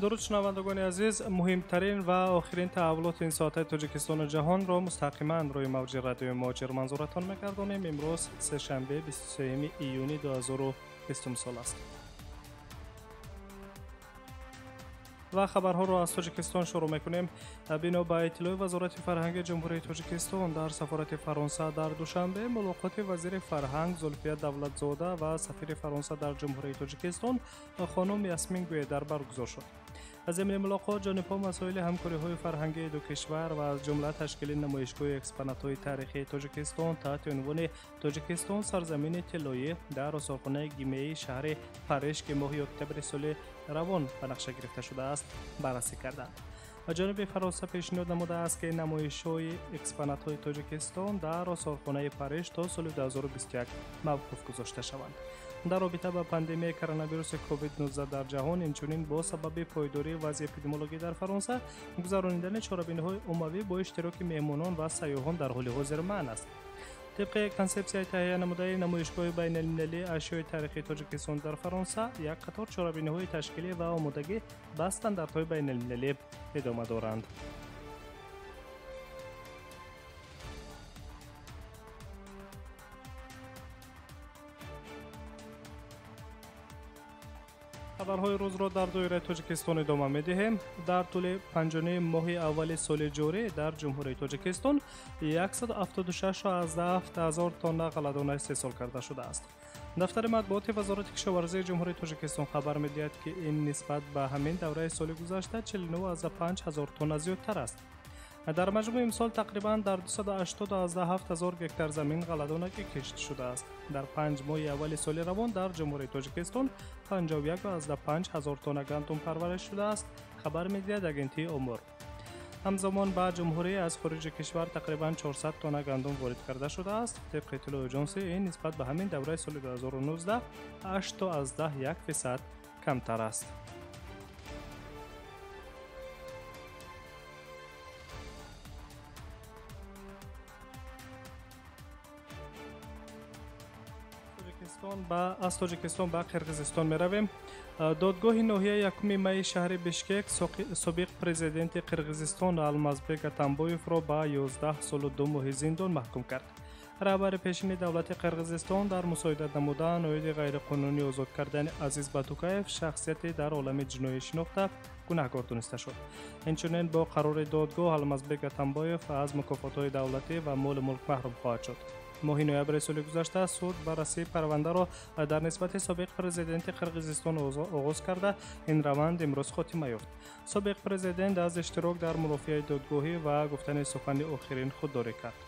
Дуруд шунавандагони азиз, муҳимтарин ва охирин таҳаввулоти ин соатаи Тоҷикистону ҷаҳонро мустақиман рӯи мавҷи радиои Муҳоҷир манзуратон мегардонем. Имрӯз сешанбе 23 июни 2020 сол аст. Ва хабарҳоро аз Тоҷикистон шурӯъ мекунем. Бино ба иттилои Вазорати фарҳанги Ҷумҳурии Тоҷикистон, дар сафорати Фаронса дар Душанбе мулоқоти вазири фарҳанг Зулфия Давлатзода ва сафири Фаронса дар Ҷумҳурии Тоҷикистон хонум Ясмин Гуедар баргузор шуд. Аз зимни мулоқот ҷонибҳо масоили ҳамкориҳои фарҳангии ду кишвар ва аз ҷумла ташкили намоишгоҳи экспонатҳои таърихии Тоҷикистон таҳти унвони «Тоҷикистон сарзамини тиллоӣ» дар осорхонаи Гимеи шаҳри Париж, ки моҳи октябри соли равон ба нақша гирифта шудааст, баррасӣ карданд. Ҷониби Фаронса пешниҳод намудааст, ки намоишҳои экспонатҳои Тоҷикистон дар осорхонаи Париж то соли 2021 мавқуф гузошта шаванд. Дар робита ба пандемияи коронавируси COVID-19 дар ҷаҳон, инчунин бо сабаби пойдории вазъи эпидемиологӣ дар Фаронса, гузаронидани чорабиниҳои оммавӣ бо иштироки меҳмонон ва сайёҳон дар ҳоли ҳозир манъ аст. Тибқи консепсияи таҳия намудаи намоишгоҳи байналмилалии ашёи таърихии Тоҷикистон дар Фаронса, як қатор чорабиниҳои ташкилӣ ва омодагӣ ба стандартҳои байналмилалӣ идома доранд. Хабарҳои рӯзро дар доираи Тоҷикистон идома медиҳем. Дар тӯли 5 моҳи аввали соли ҷорӣ дар Ҷумҳурии Тоҷикистон 176,7 ҳазор тонна ғалладона истеҳсол карда шудааст. Дафтари матбуоти Вазорати кишоварзии Ҷумҳурии Тоҷикистон хабар медиҳад, ки ин нисбат ба ҳамин давраи соли гузашта 49,5 ҳазор тонна зиёдтар аст. Дар маҷмӯъ имсол тақрибан дар 287 ҳазор гектар замин ғалладонагӣ кишт шудааст. Дар 5 моҳи аввали соли равон дар Ҷумҳурии Тоҷикистон 51,5 ҳазор тонна гандум парвариш шудааст, хабар медиҳад агентии Омор. Ҳамзамон ба ҷумҳурӣ аз хориҷи кишвар тақрибан 400 тонна гандум ворид карда шудааст. Тибқи иттилои оҷонсӣ, ин нисбат ба ҳамин давраи соли 2019 8,1% камтар аст. Аз Тоҷикистон ба Қирғизистон меравем. Додгоҳи ноҳияи 1 майи шаҳри Бишкек собиқ президенти Қирғизистон Алмазбек Атамбоевро ба 11 солу 2 моҳи зиндон маҳкум кард. Раҳбари пешини давлати Қирғизистон дар мусоидат намудан оиди ғайриқонунӣ озод кардани Азиз Батукаев, шахсияте дар олами ҷиноӣ шинохта, гунаҳкор дониста шуд. Инчунин бо қарори додгоҳ Алмазбек Атамбоев аз мукофотҳои давлатӣ ва молу мулк маҳрум хоҳад шуд. Моҳи ноябри соли гузашта суд баррасии парвандаро дар нисбати собиқ президенти Қирғизистон оғоз карда, ин раванд имрӯз хотима ёфт. Собиқ президент аз иштирок дар мурофиаи додгоҳӣ ва гуфтани сухани охирин худдорӣ кард.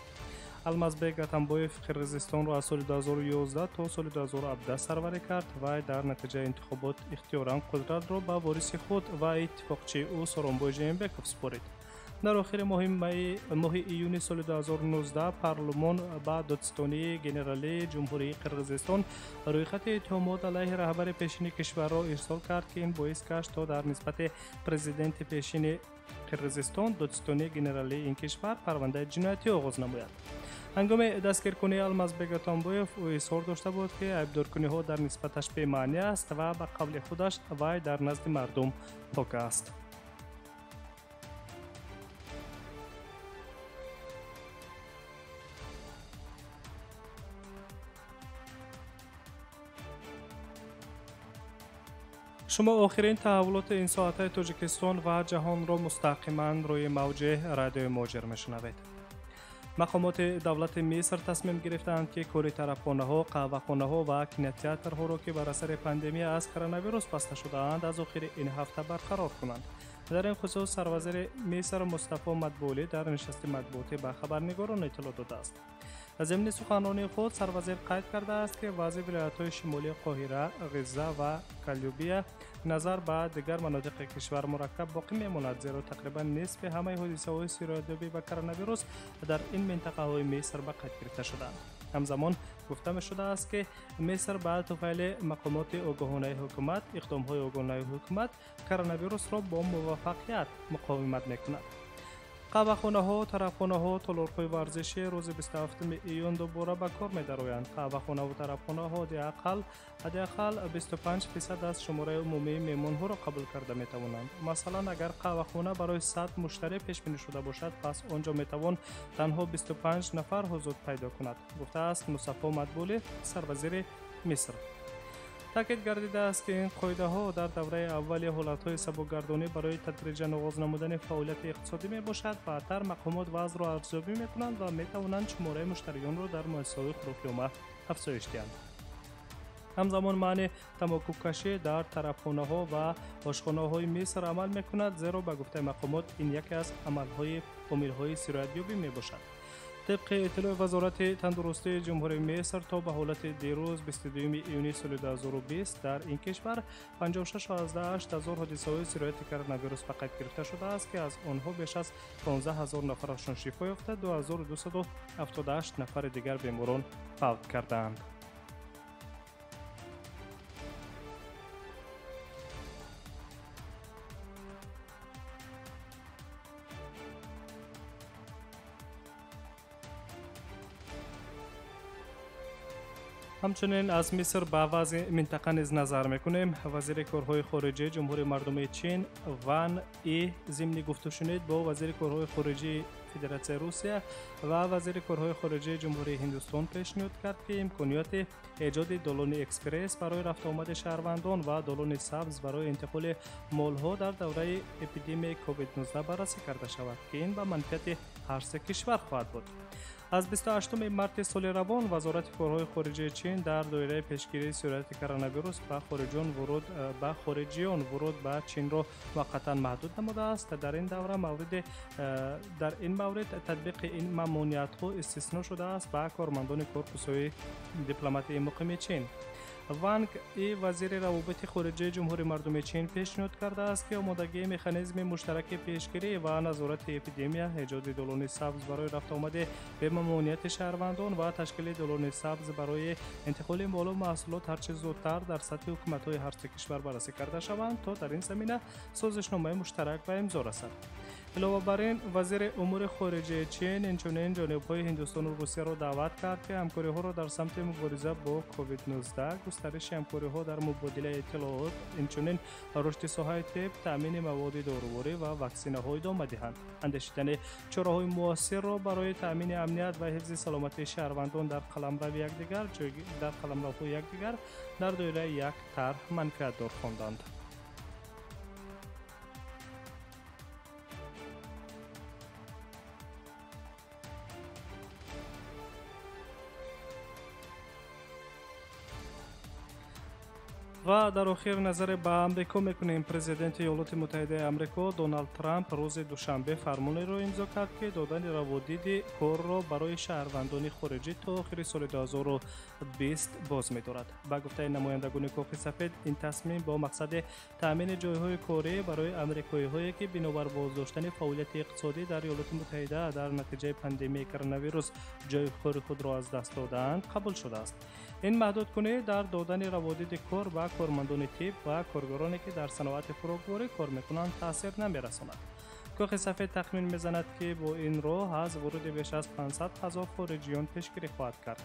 Алмазбек Атамбоев Қирғизистонро аз соли 2011 то соли 2017 сарварӣ кард. Вай дар натиҷаи интихобот ихтиёран қудратро ба вориси худ ва иттифоқчии ӯ Сооронбой Жээнбеков супорид. Дар охири моҳи июни соли 2019 парлумон ба додситонии генералии Ҷумҳурии Қирғизистон рӯйхати иттиҳомот алайҳи раҳбари пешини кишварро ирсол кард, ки ин боис гашт, то дар нисбати президенти пешини Қирғизистон додситонии генералии ин кишвар парвандаи ҷиноятӣ оғоз намояд. Ҳангоми дастгиркунии Алмазбек Атамбоев ӯ изҳор дошта буд, ки айбдоркуниҳо дар нисбаташ бемаънӣ аст ва ба қавли худаш вай дар назди мардум пок аст. Шумо охирин таҳаввулоти ин соатаи Тоҷикистон ва ҷаҳонро мустақиман рӯи мавҷи радиои Муҳоҷир мешунавед. Мақомоти давлати Миср тасмим гирифтаанд, ки кори тарабхонаҳо, қаҳвахонаҳо ва кинотеатрҳоро, ки бар асари пандемия аз коронавирус баста шудаанд, аз охири ин ҳафта барқарор кунанд. Дар ин хусус сарвазири Миср Мустафо Мадбулӣ дар нишасти матбуотӣ ба хабарнигорон иттилоъ додааст. Зимни суханронии худ сарвазир қайд кардааст, ки вазъи вилоятҳои шимолии Қоҳира, Ғизза ва Калюбия назар ба дигар манотиқи кишвар мураккаб боқӣ мемонад, зеро тақрибан нисфи ҳамаи ҳодисаҳои сироятёбӣ ба коронавирус дар ин минтақаҳои Миср ба қайд гирифта шудаанд. Ҳамзамон гуфта мешудааст, ки Миср ба туфайли мақомоти огоҳонаи ҳукумат, иқдомҳои огоҳонаи ҳукумат коронавирусро бо муваффақият муқовимат мекунад. Қаҳвахонаҳо, тарабхонаҳо, толорҳои варзишӣ рӯзи 27 июн дубора ба кор медароянд. Қаҳвахонаву тарабхонаҳо ҳадди ақал 25% аз шумораи умумии меҳмонҳоро қабул карда метавонанд. Масалан, агар қаҳвахона барои 100 муштарӣ пешбинӣ шуда бошад, пас он ҷо метавон танҳо 25 нафар ҳузур пайдо кунад, гуфтааст Мустафо Мадбули, сарвазири Миср. Таъкид гардидааст, ки ин қоидаҳо дар давраи аввали ҳолатҳои сабукгардонӣ барои тадриҷан оғоз намудани фаъолияти иқтисодӣ мебошад. Баъдтар мақомот вазъро арзёбӣ мекунанд ва метавонанд шумораи муштариёнро дар муассисаҳои хӯроки омма афзоиш диҳанд. Ҳамзамон манъи тамокукашӣ дар тарабхонаҳо ва ошхонаҳои Миср амал мекунад, зеро ба гуфтаи мақомот ин яке аз омилҳои сироятёбӣ мебошад. Тибқи иттилои Вазорати тандурустии Ҷумҳурии Миср, то ба ҳолати дирӯз 22 июни соли 2020 дар ин кишвар 56,8 ҳазор ҳодисаҳои сирояти коронавирус ба қайд гирифта шудааст, ки аз онҳо беш аз 15 ҳазор нафарашон шифо ёфта, 2278 нафари дигар беморон фавт кардаанд. Ҳамчунин аз Миср ба вазъи минтақа низ назар мекунем. Вазири корҳои хориҷии Ҷумҳурии Мардумии Чин Ван И зимни гуфтушунид бо вазири корҳои хориҷии Федератсияи Русия ва вазири корҳои хориҷии Ҷумҳурии Ҳиндустон пешниҳод кард, ки имкониёти эҷоди долони экспресс барои рафтуомади шаҳрвандон ва долони сабз барои интиқоли молҳо дар давраи эпидемияи COVID-19 баррасӣ карда шавад, ки ин ба манфиати ҳар се кишвар хоҳад буд. Аз 28 марти соли равон Вазорати корҳои хориҷии Чин дар доираи пешгирии сирояти коронавирус ба хориҷиён вуруд ба Чинро муваққатан маҳдуд намудааст. Дар ин маврид татбиқи ин мамониятҳо истисно шудааст ба кормандони корпусҳои дипломатии муқими Чин. Ванг И, вазири равобити хориҷии Ҷумҳурии Мардумии Чин, пешниҳод кардааст, ки омодагии механизми муштараки пешгирӣ ва назорати эпидемия, эҷоди долони сабз барои рафтуомади бемамонияти шаҳрвандон ва ташкили долони сабз барои интиқоли молу маҳсулот ҳарчи зудтар дар сатҳи ҳукуматҳои ҳар се кишвар баррасӣ карда шаванд, то дар ин замина созишномаи муштарак ба имзо расад. Илова бар ин, вазири умури хориҷии Чин инчунин ҷонибҳои Ҳиндустону Русияро даъват кард, ки ҳамкориҳоро дар самти мубориза бо COVID-19, густариши ҳамкориҳо дар мубодилаи иттилоот, инчунин рушди соҳаи тиб, таъмини маводи доруворӣ ва ваксинаҳо идома диҳанд. Андешидани чораҳои муассирро барои таъмини амният ва ҳифзи саломатии шаҳрвандон дар қаламравҳои якдигар дар доираи як тарҳ манфиатдор хонданд. Ва дар охир назаре ба Амрико мекунем. Президенти Иёлоти Муттаҳидаи Амрико Доналд Трамп рӯзи душанбе фармонеро имзо кард, ки додани раводиди корро барои шаҳрвандони хориҷӣ то охири соли 2020 боз медорад. Ба гуфтаи намояндагони Кохи Сафед, ин тасмим бо мақсади таъмини ҷойҳои корӣ барои амрикоиҳое, ки бинобар боздоштани фаъолияти иқтисодӣ дар Иёлоти Муттаҳида дар натиҷаи пандемияи коронавирус ҷойи кори худро аз даст додаанд, қабул шудааст. Ин маҳдудкунӣ дар додани раводиди кор ба кормандони тиб ва коргароне, ки дар саноати хӯрокворӣ кор мекунанд, таъсир намерасонад. Кохи Сафед тахмин мезанад, ки бо ин роҳ аз вуруди беш аз 500 ҳазор хориҷиён пешгирӣ хоҳад кард.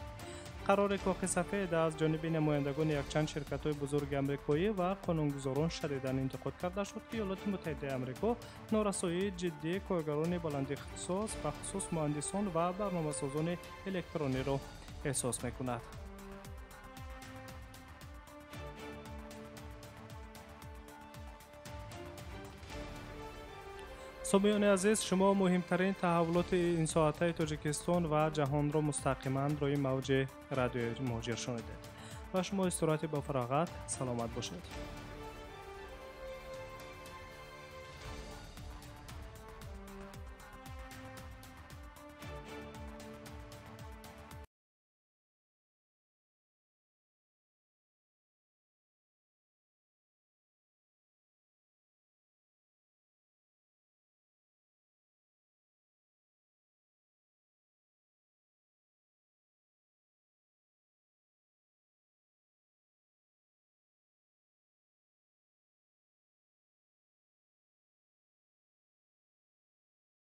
Қарори Кохи Сафед аз ҷониби намояндагони якчанд ширкатҳои бузурги амрикоӣ ва қонунгузорон шадидан интиқод карда шуд, ки Иёлоти Муттаҳидаи Амрико норасоии ҷиддии коргарони баландихтисос, бахусус муҳандисон ва барномасозони электрониро эҳсос мекунад. Сомиёни азиз, шумо муҳимтарин таҳаввулоти ин соатаи Тоҷикистон ва ҷаҳонро мустақиман рӯи мавҷи радиои Муҳоҷир шунидед. Ва шумо истироҳати бо фароғат, саломат бошед.